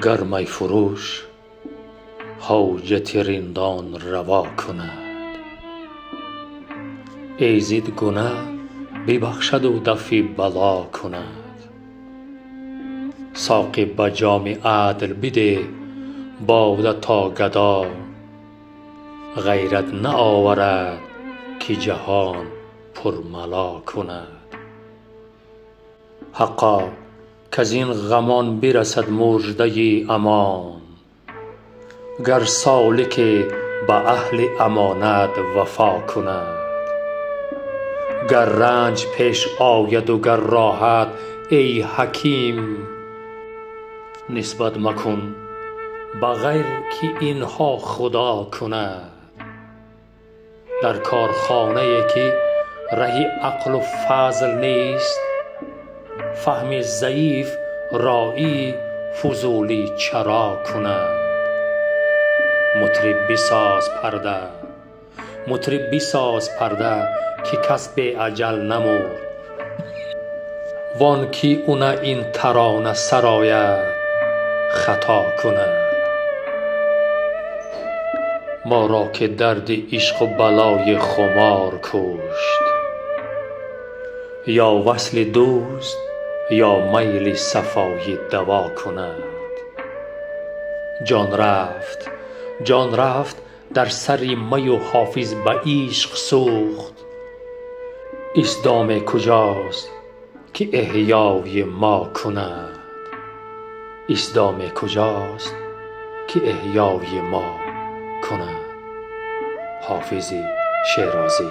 Гар майфурӯш ҳоҷати риндон раво кунад, эзид гуна бибахшаду дафъи бало кунад. Соқӣ, ба ҷоми адл бидеҳ бода то гадо ғайрат наоварад, ки ҷаҳон пурмало кунад. Ҳаққо, каз ин ғамон бирасад муждаи амон, гар солике ба аҳли амонат вафо кунад. Гар ранҷ пеш ояду гар роҳат, эй ҳаким, нисбат макун ба ғайр, ки инҳо Худо кунад. Дар корхонае ки раҳи ақлу фазл нест, фаҳми заиф роии фузулӣ чаро кунад? Мутриб, бисоз парда, мутриб, бисоз парда, ки кас беаҷал намурд. Вон ки уна ин тарона сарояд, хато кунад. Моро ки дарди ишқу балои хумор кушт, ё васли дӯст, ё майли сафоӣ даво кунад. Ҷон рафт, ҷон рафт дар сари маю Ҳофиз ба ишқ сӯхт. Исдоме куҷост, ки эҳёи мо кунад? Исдоме куҷост, ки эҳёи мо кунад? Ҳофизи Шерозӣ.